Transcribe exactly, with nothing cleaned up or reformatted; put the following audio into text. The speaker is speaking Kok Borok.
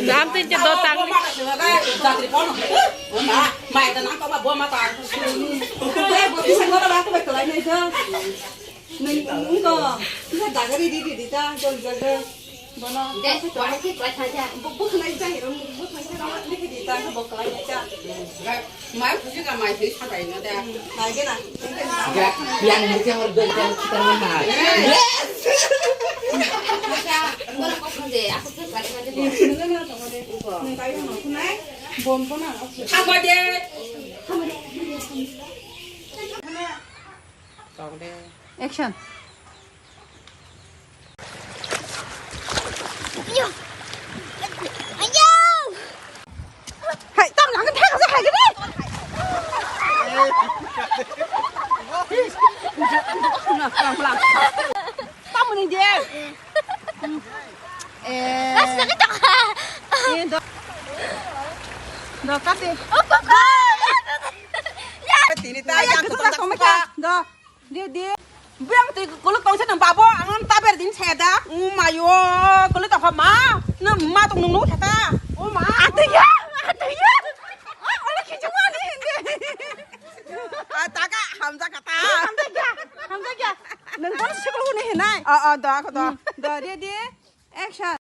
Jam tin cha do tang. Jatri pon. Ma, mai ta nang ko ba bo ma ta. Bo ti sa ngora ba ko ba ko lai nai do. Nung, nung ko, nung ko dagari di, di, di, ta, jol, jol, jol. Bono, de, wala ki, wala ki, bu, bu, nai, jang, bu, nai, jang, bu, di, di, ta, bu, kalai, nai, jang. Mai, buji ka mai, sih, sabai, na, de. Nai, ke, na, nai, ke, na. Ga, yang ni jang, ber, jang, kita, na, ha. Yes. Masa, bono, kok, de, aku, tuh, balik, balik, balik. Nung, nung, nung, nung, nung, nai, nung, nung, nai. Bom, bom, na, aku. Sama, de. Sama, de. Action. Hai, tam lang thang sa hai ni. Tam ni dia. Eh. Eh, do. Do kate. Tini ta yang ketok tak semua. Do. Dia, dia. Biang twi kuluk tong se nang babo ang taber din se da. O mayo, kuluk tong ma. Nang ma tong nung nung se ta. O ma. Atuya, atuya. Oh, ola kichung mani hindi. Ah, taka hamja kata. Hamja kya? Hamja kya? Nang don sikul ni hinai. Oh, oh, do, aku do. Do, dia, dia. Action.